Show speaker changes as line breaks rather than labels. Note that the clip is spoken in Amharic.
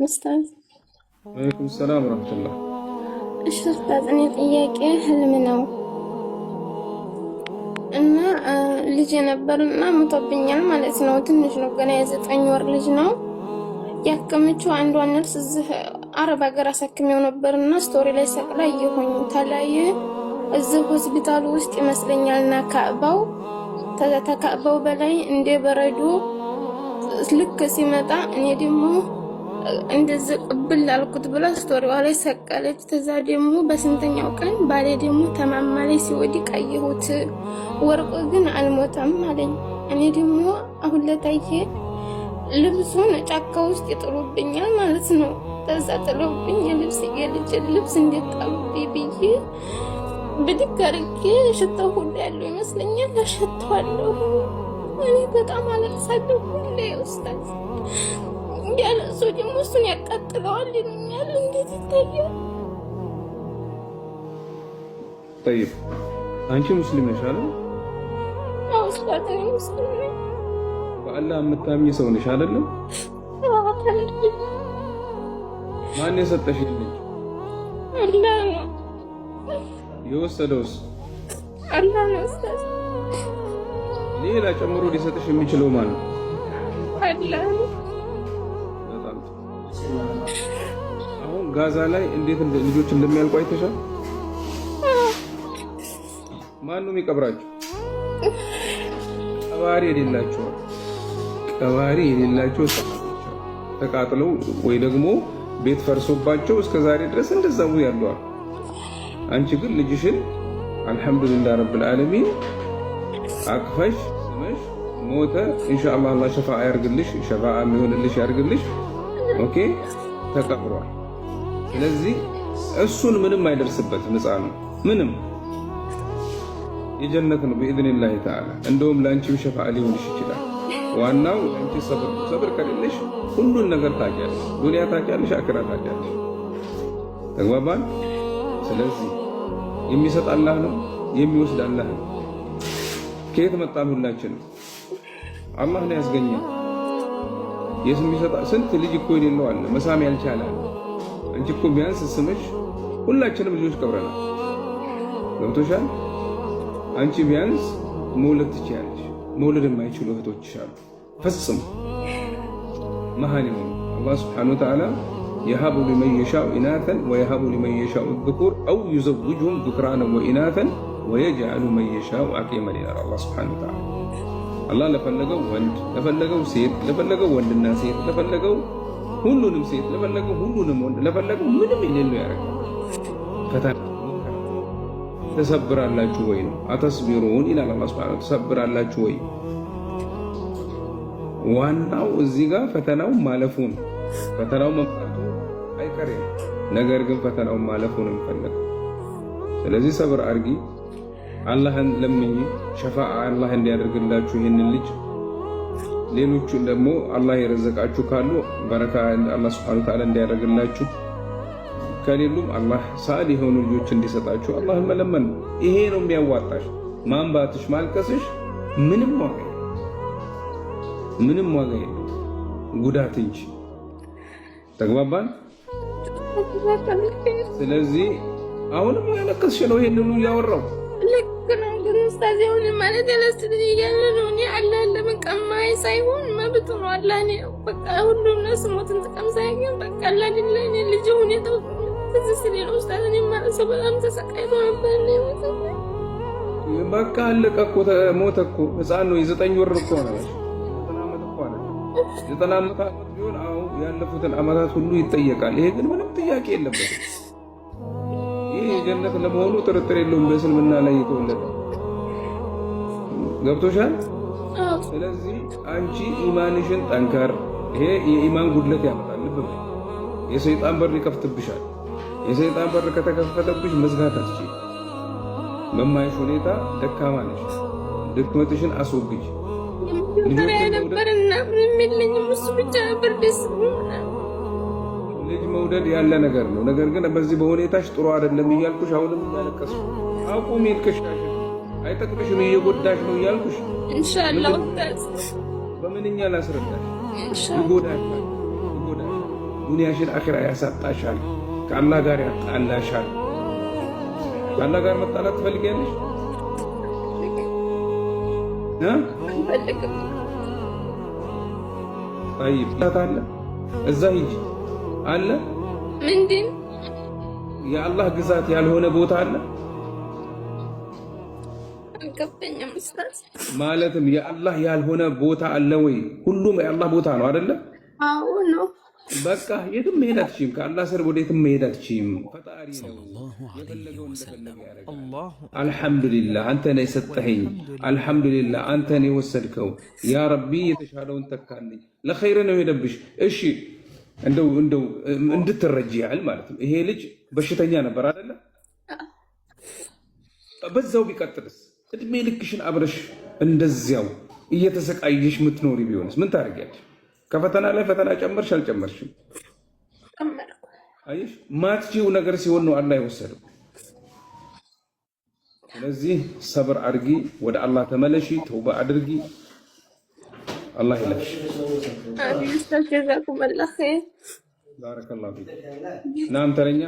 ኡስታዝ።
ወአለይኩም ሰላም ወረሕመቱላህ።
እሺ ኡስታዝ፣ እኔ ጥያቄ ህልም ነው እና ልጅ ነበርና ሞቶብኛል ማለት ነው። ትንሽ ነው ገና የ9 ወር ልጅ ነው። ያከመችው አንዷ ነርስ እዚህ አረብ ሀገር አሳክሜው ነበርና story ላይ ሰቅላ እየሆኝ ተለያየ እዚህ ሆስፒታሉ ውስጥ ይመስለኛልና ካዕባው ተካዕባው በላይ እንደ በረዶ ልክ ሲመጣ እኔ ደግሞ እንደዚህ ቅብል አልኩት ብላ story ዋ ላይ ሰቀለች። ተዛ ደግሞ በስንተኛው ቀን ባሌ ደግሞ ተማማ ላይ ሲወድቅ አየሁት። ወርቆ ግን አልሞተም አለኝ። እኔ ደግሞ አሁን ለታየ ልብሱን ጫካ ውስጥ ይጥሉብኛል ማለት ነው። ተዛ ጥሎብኝ የልብስ የልጅ ልብስ እንዴት ጣሉብኝ ብዬ ብድግ አድርጌ ሽታው ሁሉ ያለው ይመስለኛል። አሸተዋለሁ። እኔ በጣም አለቅሳለሁ ሁሌ ኡስታዝ። ያለቅሶ ደግሞ እሱን ያቃጥለዋል ይሉኛል። እንዴት ይታያል?
ጠይብ፣ አንቺ ሙስሊም ነሽ አይደል?
አዎ ኡስታዝ፣ እኔ ሙስሊም ነኝ።
በአላህ የምታምኚ ሰው ነሽ አይደለም? ማን የሰጠሽ ልጅ?
አላህ ነው።
የወሰደውስ?
አላህ ነው ኡስታዝ።
ሌላ ጨምሮ ሊሰጥሽ የሚችለው ማን ነው?
አላህ ነው።
በጣም ጥሩ። አሁን ጋዛ ላይ እንዴት ልጆች እንደሚያልቁ አይተሻል? ማን ነው የሚቀብራቸው? ቀባሪ የሌላቸው፣ ቀባሪ የሌላቸው ተቃጥለው ወይ ደግሞ ቤት ፈርሶባቸው እስከ ዛሬ ድረስ እንደዛው ያለዋል። አንቺ ግን ልጅሽን አልሐምዱሊላህ ረብል ዓለሚን አቅፈሽ ስመሽ ሞተ። ኢንሻአላህ አላህ ሸፋ ያርግልሽ፣ ሸፋ የሚሆንልሽ ያርግልሽ። Okay፣ ተቀብሯል። ስለዚህ እሱን ምንም አይደርስበትም። ህፃኑ ምንም የጀነት ነው ቢኢዝኒላሂ ተዓላ። እንደውም ለአንቺም ሸፋ ሊሆንሽ ይችላል። ዋናው ለአንቺ ሰብር ነው። ሰብር ከሌለሽ ሁሉን ነገር ታውቂያለሽ፣ ዱንያ ታውቂያለሽ፣ አኺራ ታውቂያለሽ። ተግባባን? ስለዚህ የሚሰጥ አላህ ነው፣ የሚወስድ አላህ ነው። ከየት መጣን? ሁላችንም አላህ ነው ያስገኘን። የሚሰጥ ስንት ልጅ እኮ የሌለው አለ፣ መሳም ያልቻለ አለ። አንቺ እኮ ቢያንስ ስምሽ ሁላችንም ልጆች ቀብረናል። ገብቶሻል? አንቺ ቢያንስ መውለድ ትችያለሽ። መውለድ የማይችሉ እህቶችሽ አሉ፣ ፈጽሞ መሀን የሆኑ። አላህ ስብሐነሁ ወተዓላ يهب لمن يشاء إناثا ويهب لمن يشاء الذكور أو يزوجهم ذكرانا وإناثا ويجعل من يشاء عقيما ይላል አላህ ስብሐነሁ ወተዓላ። አላህ ለፈለገው ወንድ፣ ለፈለገው ሴት፣ ለፈለገው ወንድና ሴት፣ ለፈለገው ሁሉንም ሴት፣ ለፈለገው ሁሉንም ወንድ፣ ለፈለገው ምንም የሌለው ያደርጋል። ፈተና ተሰብራላችሁ ወይ ነው። أتصبرون ይላል አላህ ሱብሓነሁ ተሰብራላችሁ ወይ? ዋናው እዚህ ጋር ፈተናው ማለፉ ነው። ፈተናው መምጣቱ አይቀሬ ነው። ነገር ግን ፈተናው ማለፉ ነው የሚፈለገው። ስለዚህ ሰብር አርጊ፣ አላህን ለምኝ፣ ሸፋዓ አላህ እንዲያደርግላችሁ ይህንን ልጅ፣ ሌሎቹን ደግሞ አላህ የረዘቃችሁ ካሉ በረካ አላህ ሱብሓነሁ ወተዓላ እንዲያደርግላችሁ፣ ከሌሉም አላህ ሳል የሆኑ ልጆች እንዲሰጣችሁ አላህን መለመን ነው። ይሄ ነው የሚያዋጣሽ። ማንባትሽ ማልቀስሽ ምንም ዋጋ የለም፣ ምንም ዋጋ የለም፣ ጉዳት እንጂ። ተግባባን? ስለዚህ አሁንም ያለቀስሽ ነው ይሄንኑ እያወራው።
ልክ ነው ግን ኡስታዝ፣ አሁን ማለት ያለስልኝ እያለ ነው። እኔ አላህን ለመቀማይ ሳይሆን መብቱ ነው። አላህ እኔ በቃ ሁሉም ነፍስ ሞትን ትቀምሳ ግን በቃ አላህ አይደለ እኔ ልጅ ሁኔታው ትዝ ሲለኝ ነው ኡስታዝ። እኔ ማለት ሰው በጣም ተሰቃይቶ ነበር ነው የሞተው።
በቃ አለቀ እኮ፣ ሞተ እኮ። ህፃን ነው፣ የ9 ወር እኮ ነው። 90 ዓመት እኮ አለ። 90 ዓመት ቢሆን አዎ ያለፉትን ዓመታት ሁሉ ይጠየቃል። ይሄ ግን ምንም ጥያቄ የለበትም። ይህ የጀነት ለመሆኑ ጥርጥር የለውም። በእስልምና ላይ የተወለደ ገብቶሻል። ስለዚህ አንቺ ኢማንሽን ጠንከር። ይሄ የኢማን ጉድለት ያመጣል። ልብ በይ። የሰይጣን በር ይከፍትብሻል። የሰይጣን በር ከተከፈተብሽ መዝጋት አትችይም። በማይሽ ሁኔታ ደካማ ነሽ። ድክመትሽን አስወግጅ።
የመጀመሪያ ነበርና ምንም የለኝም። እሱ ብቻ ነበር ደስ ብሎ
ልጅ መውደድ ያለ ነገር ነው። ነገር ግን በዚህ በሁኔታሽ ጥሩ አይደለም እያልኩሽ አሁንም እያለቀስሽ አቁሚ። ልቅሻሽ አይጠቅምሽም፣ እየጎዳሽ ነው እያልኩሽ
ኢንሻአላህ ኡስታዝ።
በምንኛ ላስረዳሽ? ይጎዳሻል፣ ይጎዳሻል። ዱንያሽን አኺራ ያሳጣሻል። ከአላህ ጋር ያጣላሻል። ከአላህ ጋር መጣላት ትፈልጊያለሽ? طيب አለ እዛ ሂጂ አለ።
ምንድን
የአላህ ግዛት ያልሆነ ቦታ አለ?
አልገባኝም ኡስታዝ።
ማለትም የአላህ ያልሆነ ቦታ አለ ወይ? ሁሉም የአላህ ቦታ ነው አይደለ?
አዎ ነው።
በቃ የትም መሄድ አትችይም። ከአላህ ስር ወደ የትም መሄድ አትችይም። ፈጣሪ ነው የፈለገው እንደፈለገ ያደርጋል። አልሐምዱሊላህ አንተ ነህ የሰጠኸኝ፣ አልሐምዱሊላህ አንተ ነህ የወሰድከው። ያ ረቢ የተሻለውን ተካልኝ። ለኸይር ነው የሄደብሽ። እሺ እንደው እንደው እንድትረጂ ያህል ማለት ነው። ይሄ ልጅ በሽተኛ ነበር አይደለ? በዛው ቢቀጥልስ እድሜ ልክሽን አብረሽ እንደዚያው እየተሰቃየሽ ምትኖሪ ቢሆንስ ምን ታደርጊያለሽ? ከፈተና ላይ ፈተና ጨመርሽ አልጨመርሽም? አየሽ፣ ማትችይው ነገር ሲሆን ነው አላህ የወሰደው። ስለዚህ ሰብር አድርጊ፣ ወደ አላህ ተመለሺ፣ ተውባ አድርጊ። አላህ ይለፍሽ።
አሚን። ኡስታዝ ጀዛኩሙላህ ኸይር።
ባረከላሁ ፊክ። ናም ተረኛ።